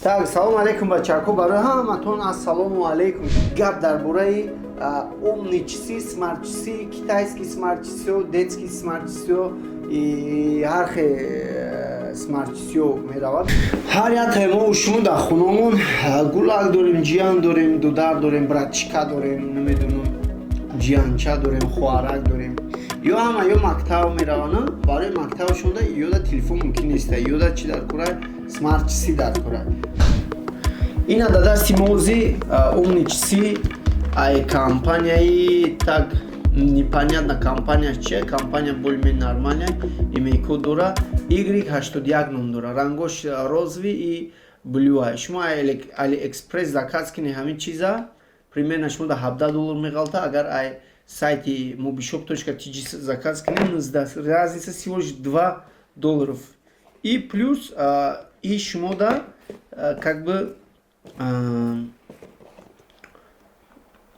Так, салом алейкум, бачако, барои ҳаматон ассалому алейкум. Гап дар бораи умный часы, смарт часы, китайский смарт часио, детский смарт часио и ҳар хел смарт часио меравад. Ҳар як мо шумо дар хонамон гулак дорем, ҷиян дорем, дудар дорем, братчика дорем, намедонам, ҷиянча дорем, хоҳарак дорем. Ё ҳама ё мактаб мераванд, барои мактабшонда ёда телефон мумкин неста, ёда чӣ дар кора? Смарт часы дар кора. Ина дар дасти мози умный часы ай компанияи, так, непонятно компания чия, компания более-менее нормальная, IMEI код дора, Y81 ном дора, рангош розовый и blue. Шумо AliExpress заказ кунед, ҳамин чиза примерно шумо дар 17 доллар меғалта. Агар ай сайти mobishop.tg заказ кунед, 19, разница всего лишь 2 долларов. И плюс и шумо да как бы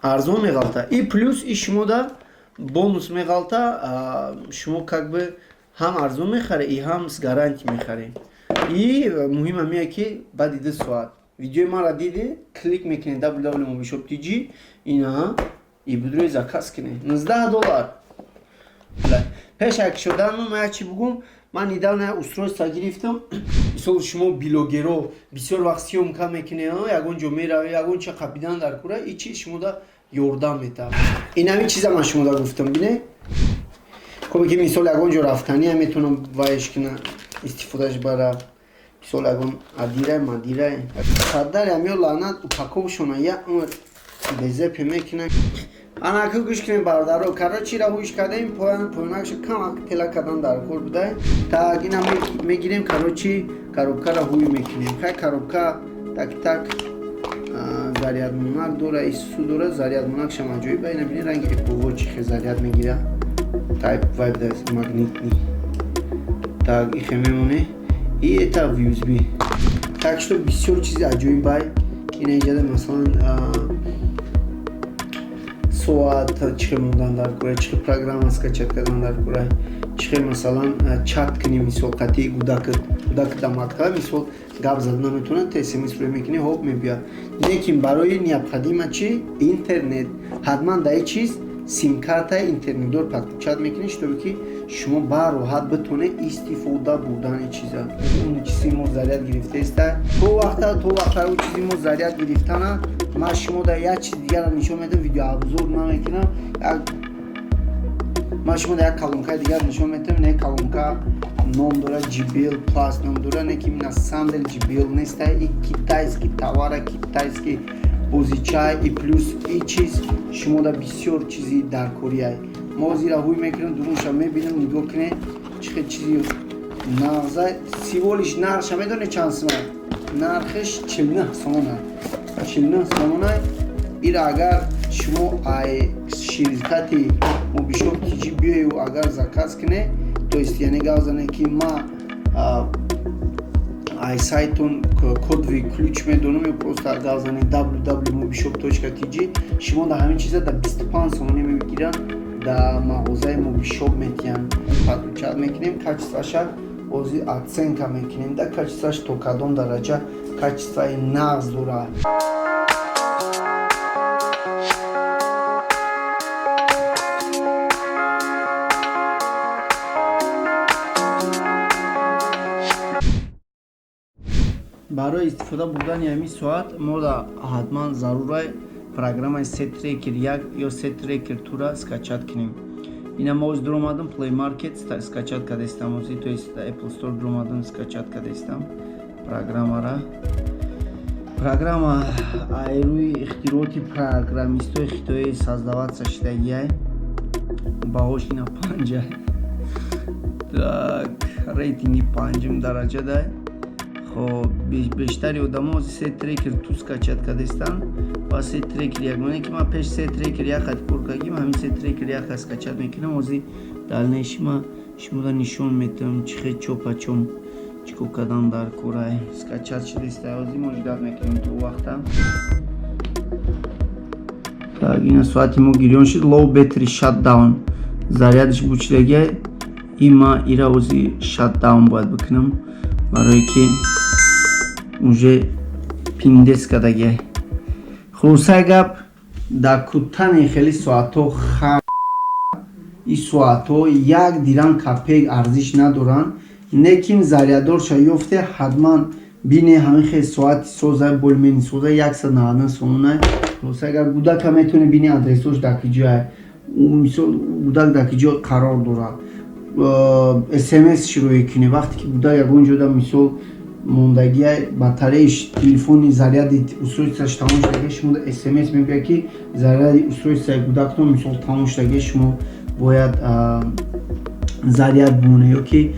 арзон меғалта, и плюс и шумо да бонус меғалта. Шумо как бы ҳам арзон мехаре и ҳам с гарантия мехаре. И муҳим ҳамие, ки баъди 2 соат видеои маро диде, клик мекунед www.mobishop.tg, ина и будрои заказ кунед, 19 доллар. Пеш як шудан ман як чи бугум. Ман недавно як устройство гирифтам. Мисол, шумо блогеро бисёр вақт съёмка мекунед, ягон ҷо меравед, ягон ча қапидан дар кура, и чи шумода ёрдам метавад. Ин ҳамин чиза ман шумода гуфтам, бине, хубе, ки мисол ягон ҷо рафтания метавонам вайш кина, истифодаш бара. Мисол, ягон адирай мадирай падари ҳамё лаънат упаковшона як умр безепе мекунад. Анаку гӯш кунем, бародаро. Короче, ра ҳуш кардем, поян поянакша камак тела кардан дар кор будай. Так, ина мегирем, короче, коробкара ҳуй мекунем. Хай, коробка так так зарядмонак дора, ису дора, зарядмонакшам аҷоиб. Ина бини, ранги Apple Watch хе заряд мегира, type vibe магнитный. Так, ихе мемоне, и это USB. Так что бисёр чизи аҷоибай. Ина инҷада, масалан, соат чӣ хел мондан дар кора, чӣ хел программа скачать кардан дар кора, чӣ хел, масалан, чат кунӣ, мисол, қатъи гудакат, гудакат дар мактаб, мисол, гап зада наметавонад, та смс рӯй мекунӣ, ҳоп, мебиёд. Лекин барои необходимо чи? Интернет. Ҳатман дар ин чиз симкартаи интернетдор подключать мекунӣ, чтобы ки шумо бароҳат битонед истифода бурдани чиза. Он чизи мо заряд гирифтаеста. То вақта он чизи мо заряд гирифтана, ман шумо дар як чиз дигарро нишон медиҳам, видеообзор намекунам. Ман шумо дар як колонкаи дигар нишон медиҳам. Не, колонка ном дора, JBL Plus ном дора, не ки на самом деле JBL неста, и китайский товара, китайский бозичай. И плюс и чиз шумо дар бисёр чизи даркориай. Мо зира ҳуй мекунем, дурунша мебинем. Нигоҳ кунед, чӣ хел чизи нағза. Всего лишь нархша медонед чанд сима? Нархиш 49 сомона, 49 сомона. Ира агар шумо ай ширкати Мобишоп TG биёю, агар заказ кунед, то есть, яъне гап зане, ки ма ай сайтон кодовый ключ медонам, ё просто гап занед www.mobishop.tg, шумо дар ҳамин чиза дар 25 сомонӣ мегиранд, дар мағозаи Мобишоп метиҳанд. Подключать мекунем, качествоша бози оценка мекунем, да качествош то кадом дараҷа качествои нағз дорад. Барои истифода бурдани ҳамин соат мо ҳатман зарура программаи Setracker 1 ё Setracker 2-ра скачать кунем. Ина мо ози дуромадам Play Market, скачать кардастам ози, то есть Apple Store дуромадам, скачать кардастам программара. Программа ай рӯи ихтирооти программистои хитои создаваться шидагиай. Баҳош ина панҷа, так, рейтинги панҷум дараҷа дай. Хоб, бештари одамо Setracker 2 скачать кардастанд ва Setracker 1. Мане ки ман пеш Setracker 1 хати кор кардим, ҳамин Setracker 1 скачать мекунам. Ози дальнейший ма шумода нишон метавам, чӣ хел чопачом чӣ кор кардан дар корай. Скачать шудааст, ози мо ждать мекунем то вақта. Так, ина соати мо гирён шуд, low battery, shutdown, зарядиш буд шудагиай. И ма ира ози shutdown бояд бикунам, барое ки уже Пиндес кардагиай. Хулосаи гап, дар кутани хеле соатҳо хар, ин соатҳо як дирам копеек арзиш надоранд. Неким заряддорша ёфте, ҳатман бине. Ҳамин хел соати соза, болмени соза, 199 сомона. Хулоса, агар гудака метавони бини, адресош дар ки ҷое, мисол, гудак дар ки ҷо қарор дорад, СМС шурӯъ кунӣ. Вақте ки гудак ягон ҷода, мисол, мондагия, батареяш телефони, заряди устройстваш тамом шудагия, шумо СМС мегӯяд, ки заряди устройстваи гудактон, мисол, тамом шудагия, шумо бояд заряд бимонед ё ки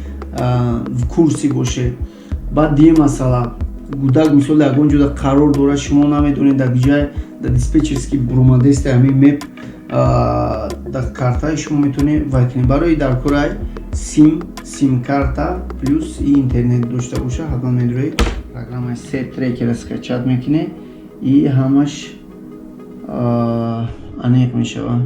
в курсе боше. Баъд дигар масъала: гудак, мисол, ягон ҷода қарор дорад, шумо намедонед дар ҷай, дар диспетчерский буромадеста, ҳамин map дар картаи шумо метавонед вай кунед. Барои дар корай сим карта плюс и интернет дошта боша. Ҳатман медуред, программаи се трекера скачать мекунед и ҳамаш аниқ мешавад.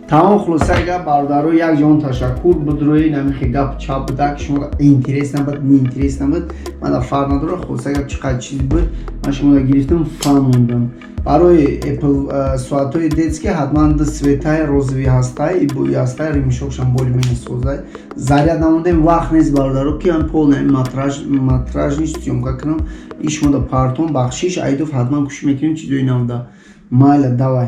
Тамом. Хулосаи гап, бародаро, як ҷаҳон ташаккур. Будрои намихе гап чап буда, ки шумо интерес набуд, неинтерес набуд, ман да фарқ надорад. Хулосаи гап, чӣ қадр чиз буд, ман шуморо гирифтам, фаҳмондам. Барои Apple соатҳои детский ҳатман ду цветаи розовый ҳастай, ҳастай, ремешокшам более-менее созай. Заряд намондем, вақт нест, бародаро, ки ан полный метражный съёмка кунам и шумо да партон. Бахшиш, айдуф, ҳатман кӯшиш мекунем чизои навда. Майла, давай.